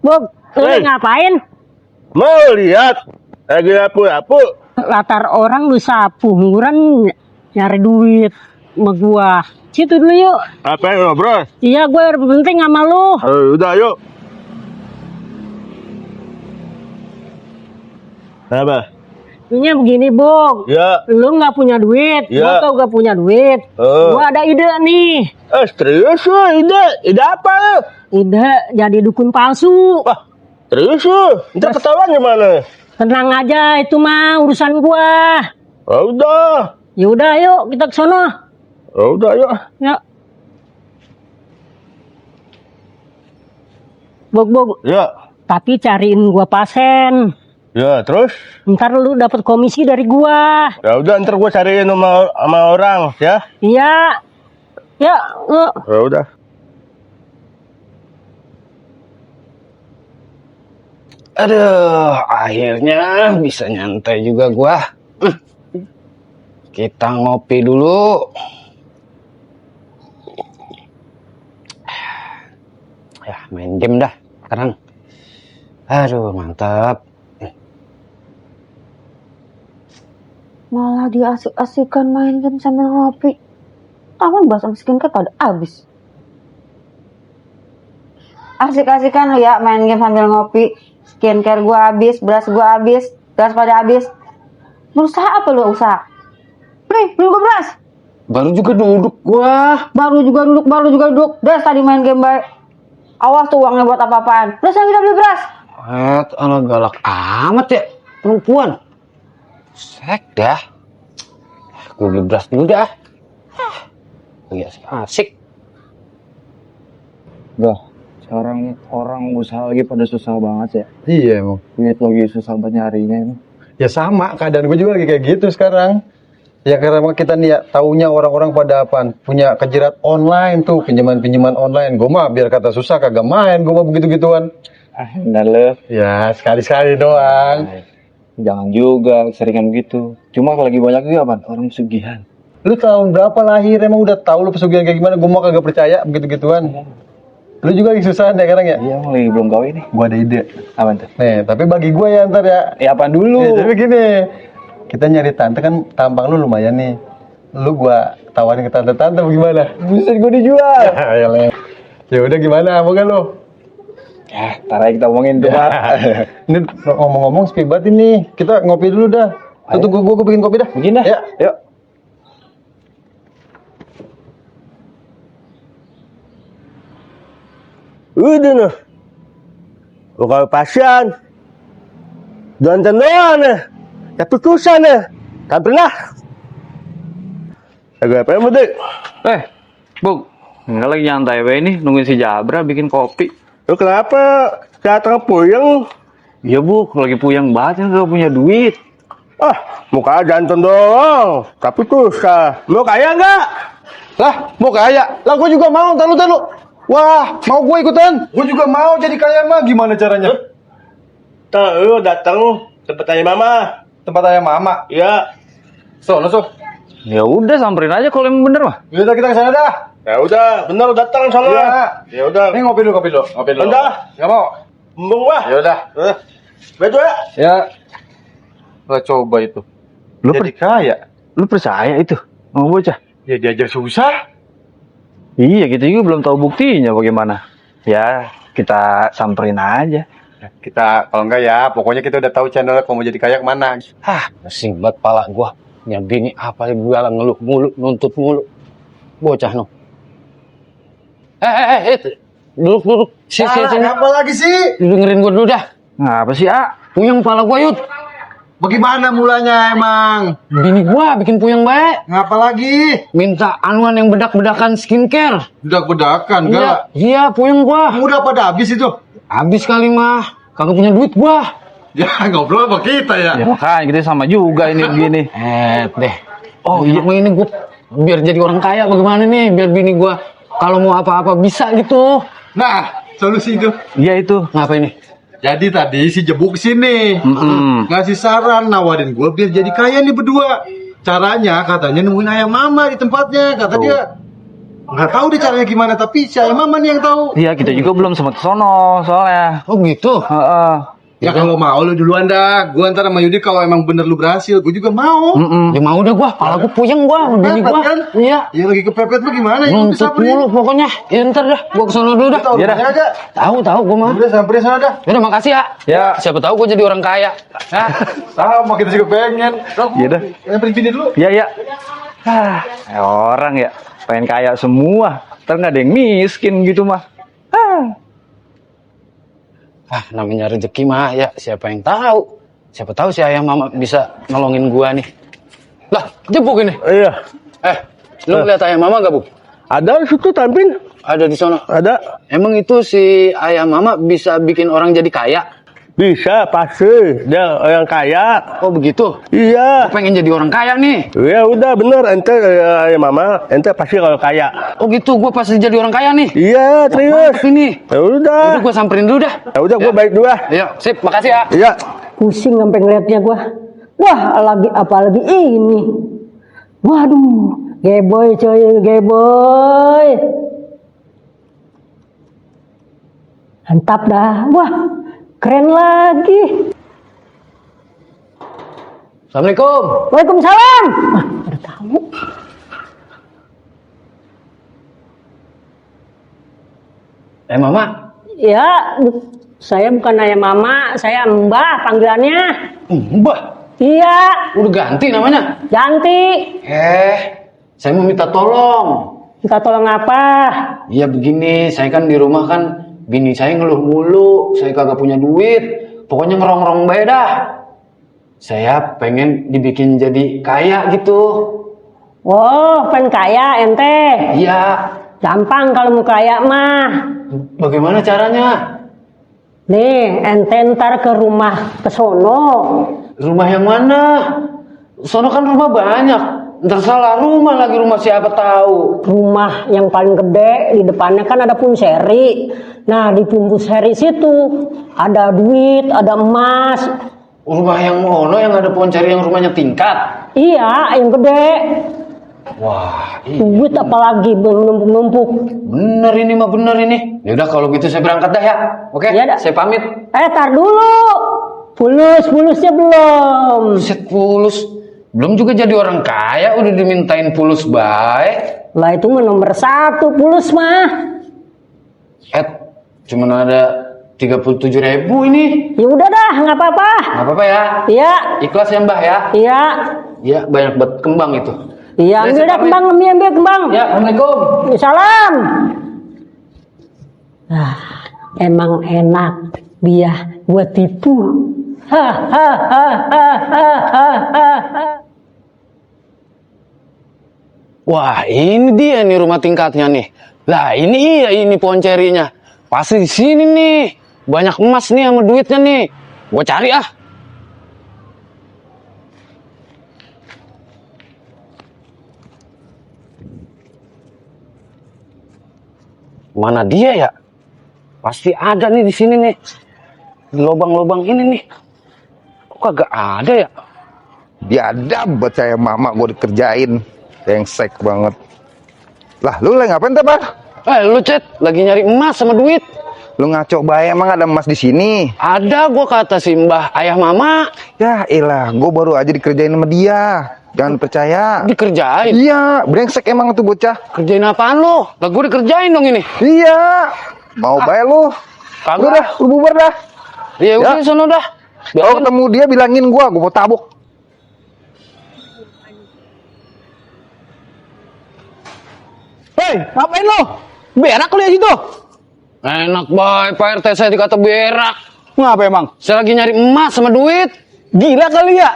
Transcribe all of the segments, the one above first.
Bog, lu ngapain? Mau lihat lagi apa? Latar orang lu sapu, nguran nyari duit sama gua. Situ dulu yuk. Apa yang ngobrol? Iya, gue penting sama lu. Udah yuk. Apa? Ini begini, Bog. Ya. Lu nggak punya duit, Ya. gua gak punya duit. Gua ada ide nih. Serius lu? Ide apa lu? Ide jadi dukun palsu. Wah, serius lu? Ntar ketahuan gimana? Tenang aja, itu mah urusan gua. Udah. Ya udah, yuk kita ke sono. Udah yuk. Ya. Bog. Ya. Tapi cariin gua pasien. Ya, terus? Ntar lu dapat komisi dari gua. Ya udah, ntar gua cariin sama orang, ya. Iya. Ya, lu. Ya udah. Aduh, akhirnya bisa nyantai juga gua. Kita ngopi dulu. Ya, main game dah sekarang. Aduh, mantap. Malah dia asik-asikan main game sambil ngopi. Tahu bahas sama skincare pada abis. Asik-asikan lu ya main game sambil ngopi. Skincare gua habis, beras gua habis, gas pada habis. Berusaha apa lu usaha? Nih, beli gua beras. Baru juga duduk gua. Baru juga duduk. Beras tadi main game baik. Awas tuh uangnya buat apa-apaan. Beras yang kita beli beras. Ala galak amat ya perempuan. Sek dah. Gue beli beras dulu dah. Lagi asik. Dah, sekarang orang usaha lagi pada susah banget ya. Iya emang. Duit lagi susah banget nyarinya emang. Ya sama, keadaan gue juga lagi kayak gitu sekarang. Ya karena kita nih ya, taunya orang-orang pada apaan? Punya kejerat online tuh, pinjaman online. Gue mah biar kata susah kagak main, gue mah begitu-gituan. Benar lo. Ya sekali-sekali doang. Jangan juga seringan begitu. Cuma kalau lagi banyak juga apaan? Orang pesugihan. Lu tahun berapa lahir emang udah tahu lu pesugihan kayak gimana? Gue mau kagak percaya begitu-gituan. Lu juga lagi susah ya sekarang ya? Iya, lagi belum gawe nih. Gue ada ide. Apaan tuh? Nih, tapi bagi gue ya ntar ya. Ya apaan dulu? Tapi gini, kita nyari tante kan tampang lu lumayan nih. Lu gua tawarin ke tante-tante gimana? Bisa gue dijual. Ya udah gimana, mau kan lu? Ya, ntar aja kita omongin tuh, Pak. Ini ngomong-ngomong sepi banget ini. Kita ngopi dulu dah. Tuh, tunggu gua bikin kopi dah. Begini dah. Ya. Yuk. Udah noh. Bukan pasien. Danten doang nih. Tapi susah nih. Tak pernah. Agak apa yang mudik? Bug, enggak lagi nyantai we nih, nungguin si Jabra bikin kopi. Lu kenapa datang puyeng? Iya, Bug, lagi puyeng banget kan gak punya duit. Muka jantan doang. Tapi susah. Lu kaya nggak? Lah, mau kaya? Lah gua juga mau, tahu. Wah, mau gua ikutan. Gua juga mau jadi kaya mah. Gimana caranya? Tuh, lu datang tempat tanya mama. Tempat ayah mama. Iya. So. Ya udah samperin aja kalau emang bener mah. Udah kita ke sana dah. Ya udah, bener datang sana. Iya. Ya udah. Ini ngopi dulu. Udah. Enggak mau. Embung wah. Ya udah. Betul ya? Ya. Lah coba itu. Lu Jadi kaya. Lu percaya itu? Mau bocah? Ya diajar susah. Iya, kita juga belum tahu buktinya bagaimana. Ya, kita samperin aja. Kita kalau enggak ya, pokoknya kita udah tahu channel kalau mau jadi kaya kemana. Pusing banget pala gua. Ya bini apa gua ngeluh mulu, nuntut mulu. Bocah no. Duduk. Sini. Apa lagi sih? Dengerin gua dulu dah. Ngapa sih, A? Puyeng pala gua, Yud. Bagaimana mulanya emang? Bini gua bikin puyeng baik. Ngapa lagi? Minta anuan yang bedak-bedakan skincare. Bedak-bedakan Iya, puyeng gua. Udah pada habis itu. Habis kali mah. Kagak punya duit gua. Ya ngobrol sama kita ya. Ya makanya kita sama juga ini begini. Deh. Oh iya, ini gua biar jadi orang kaya bagaimana nih? Biar bini gua kalau mau apa-apa bisa gitu. Nah, solusi itu. Iya itu. Ngapa ini? Jadi tadi si Jebuk sini ngasih saran nawarin gue biar jadi kaya nih berdua. Caranya katanya nemuin ayam mama di tempatnya kata dia. Nggak tahu deh caranya gimana, tapi si Ayah Mama nih yang tahu. Iya, kita juga belum sempat ke sono soalnya. Oh gitu. Heeh. Ya kalau mau lu duluan dah. Gua ntar sama Yudi kalau emang bener lu berhasil, gua juga mau. Ya mau dah gua, kepala gua puyeng gua, bini Kepepet gua. kan? Iya. Ya lagi kepepet lu gimana? Ya udah Nuntut samperin. mulu pokoknya. Ya ntar dah, gua kesana dulu dah. Tahu Iya dah. aja. Tahu gua mah. Udah samperin sana dah. Yaudah makasih ya. Ya. Siapa tahu gua jadi orang kaya. Ya. Sama kita juga pengen. Iya dah. Samperin bini dulu. Iya, iya. Orang ya pengen kaya semua. Ntar nggak ada yang miskin gitu mah. Namanya rezeki mah ya siapa yang tahu. Siapa tahu si Ayah Mama bisa nolongin gua nih. Lah, jebuk ini. Iya. Lu lihat Ayah Mama gak, Bu? Ada di situ Tampin. Ada di sana. Ada. Emang itu si Ayah Mama bisa bikin orang jadi kaya? Bisa, pasti. Dia orang kaya. Oh begitu. Iya. Gua pengen jadi orang kaya nih. Ya udah bener. Ente ya mama. Ente pasti kalau kaya. Oh gitu, gua pasti jadi orang kaya nih. Iya, serius. Mantap ini. Ya udah. Udah gua samperin dulu dah. Ya udah, gua baik dulu ah. Iya, sip, makasih ya. Iya. Pusing sampai ngeliatnya gua. Wah, lagi apalagi ini. Waduh, geboy coy, geboy. Mantap dah. Wah, keren lagi. Assalamualaikum. Waalaikumsalam. Wah, udah tahu. Mama. Ya, saya bukan ayah mama, saya Mbah panggilannya. Mbah. Iya, Udah ganti namanya. ganti. Saya mau minta tolong. Minta tolong apa? Iya begini, saya kan di rumah kan bini saya ngeluh mulu, saya kagak punya duit. Pokoknya ngerongrong beda. Saya pengen dibikin jadi kaya gitu. Oh, pengen kaya ente. Iya. Gampang kalau mau kaya mah. Bagaimana caranya? Nih, ente ntar ke rumah ke sono. Rumah yang mana? Sono kan rumah banyak. Ntar salah rumah lagi, rumah siapa tahu. Rumah yang paling gede di depannya kan ada punseri. Nah, di punseri situ ada duit, ada emas. Rumah yang mono yang ada pohon ceri yang rumahnya tingkat. Iya, yang gede. Wah, Duit apalagi belum numpuk-numpuk. bener ini mah bener ini. Yaudah kalau gitu saya berangkat dah ya. Oke, Iya dah. saya pamit. Tar dulu. Pulusnya belum. Buset, pulus. Belum juga jadi orang kaya udah dimintain pulus baik. Lah itu mah nomor 1 pulus mah. Cuman ada 37.000 ini. Ya udah dah, nggak apa-apa. Nggak apa-apa ya. Iya, Ikhlas ya Mbah ya. iya, Iya, banyak banget kembang itu. iya. Saya Ambil dah pamit. kembang, ambil kembang. Ya, Assalamualaikum. Salam. Emang enak dia buat tipu. Wah, ini dia nih rumah tingkatnya nih. Lah, ini iya ini pohon cerinya. Pasti di sini nih. Banyak emas nih sama duitnya nih. Gua cari ah. Mana dia ya? Pasti ada nih di sini nih. Di lubang-lubang ini nih. Kok kagak ada ya? Biadab buat saya mama gue dikerjain. Rengsek banget. Lah lu lagi ngapain teh, Pak? Lu Cet, lagi nyari emas sama duit. Lu ngaco bae, emang ada emas di sini? Ada, gua kata si Mbah Ayah Mama. Ya elah, gue baru aja dikerjain sama dia. Jangan percaya. Dikerjain. Iya, brengsek emang tuh bocah. Kerjain apaan lo? Lah gua dikerjain dong ini. Iya. Mau bae lu. Kagak. Udah, lu bubar dah. Ya udah sono dah. Kalau ketemu dia bilangin gue mau tabuk. Hei, ngapain lo? Berak lu ya situ? Enak baik, Pak RT saya dikata berak. Ngapa emang? Saya lagi nyari emas sama duit. Gila kali ya?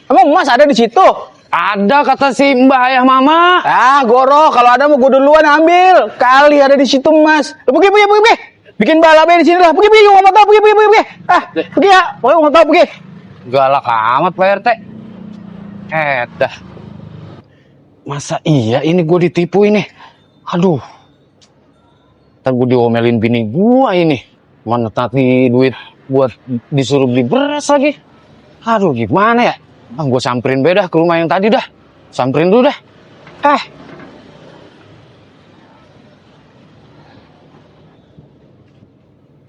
Emang emas ada di situ? Ada kata si Mbah Ayah Mama. Ah, goro, kalau ada mau gue duluan ambil. Kali ada di situ emas. Pergi. Bikin balapnya di sini lah. Pergi, gua mau tahu, pergi. Ah, pergi ya. Pokoknya gua mau tahu, pergi. Galak amat Pak RT. Dah. Masa iya ini gue ditipu ini? Aduh. Ntar gue diomelin bini gue ini. Mana tadi duit buat disuruh beli beras lagi. Aduh gimana ya? Gue samperin beda ke rumah yang tadi dah. Samperin dulu dah.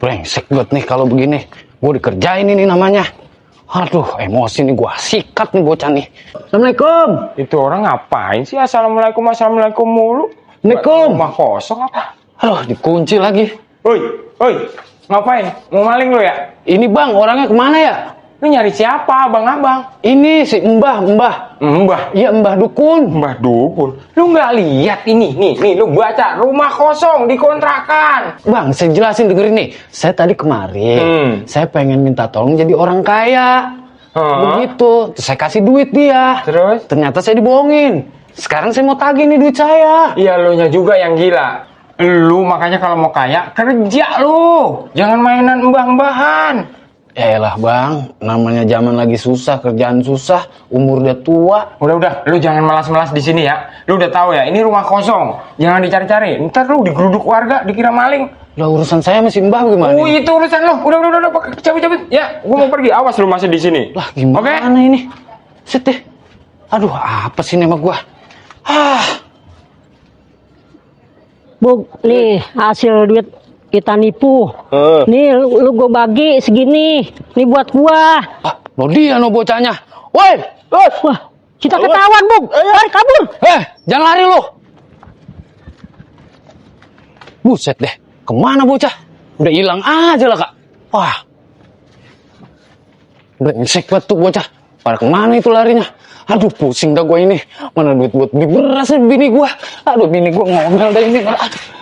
Brengsek banget nih kalau begini. Gue dikerjain ini namanya. Aduh, emosi nih gue sikat nih bocah nih. Assalamualaikum. Itu orang ngapain sih? Assalamualaikum mulu. Waalaikumsalam. Rumah kosong apa? Aduh, dikunci lagi. Woi, ngapain? Mau maling lu ya? Ini bang, orangnya kemana ya? Lu nyari siapa, abang-abang? Ini si Mbah. Mbah. Iya, Mbah Dukun. Mbah Dukun. Lu nggak lihat ini? Nih, lu baca. Rumah kosong dikontrakan. Bang, saya jelasin dengerin nih. Saya tadi kemarin, saya pengen minta tolong jadi orang kaya. Begitu. Terus saya kasih duit dia. Terus? Ternyata saya dibohongin. Sekarang saya mau tagih nih duit saya. Iya, lu nya juga yang gila. Lu makanya kalau mau kaya, kerja lu. Jangan mainan mbah-mbahan. Elah bang, namanya zaman lagi susah, kerjaan susah, umur udah tua. Udah, lu jangan malas-malas di sini ya. Lu udah tahu ya, ini rumah kosong. Jangan dicari-cari. Ntar lu digeruduk warga, dikira maling. Lah urusan saya masih Mbah gimana? Oh, itu urusan lu. Udah, cabut. Ya, gua mau pergi. Awas lu masih di sini. Lah gimana ini? Set deh. Aduh, apa sih nama gua? Bu, nih hasil duit kita nipu. Nih lu gue bagi segini. Nih buat gua. No dia no bocahnya. Woi, Wah, kita ketahuan, Bu. Lari kabur. jangan lari lu. Buset deh, kemana bocah? Udah hilang aja lah kak. Wah, brengsek banget tuh bocah. Pada kemana itu larinya? Aduh, pusing dah gue ini. Mana duit buat beli beras bini gue. Aduh, bini gue ngomel dah ini.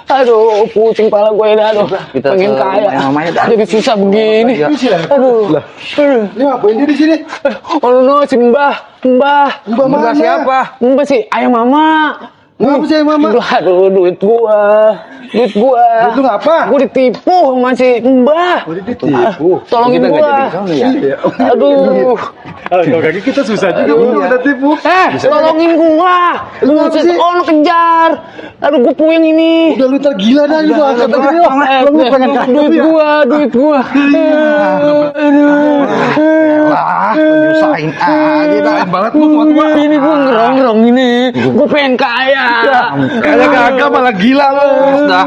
Aduh, pusing pala gue ini. Aduh, pengen kaya. Jadi susah begini. Aduh. Ini ngapain dia di sini? Oh no, si Mbah. Mbah siapa? Mbah si ayah mama. Kenapa sih mama? Aduh, duit gua. Itu ngapa? Gua ditipu sama si Mbah. Ditipu. Tolongin gua. Aduh. Kalau kaki kita susah juga udah tipu. Tolongin gua. Buset, ono kejar. Aduh, gua puyeng ini. Udah lu tergila dah gitu angkat gini. Lu pengen Duit gua. Lah, nyusahin aja dah banget lu tua-tua. Ini gua ngerong-ngerong ini. Gua pengen kaya. Kayak kagak malah gila lu. Dah.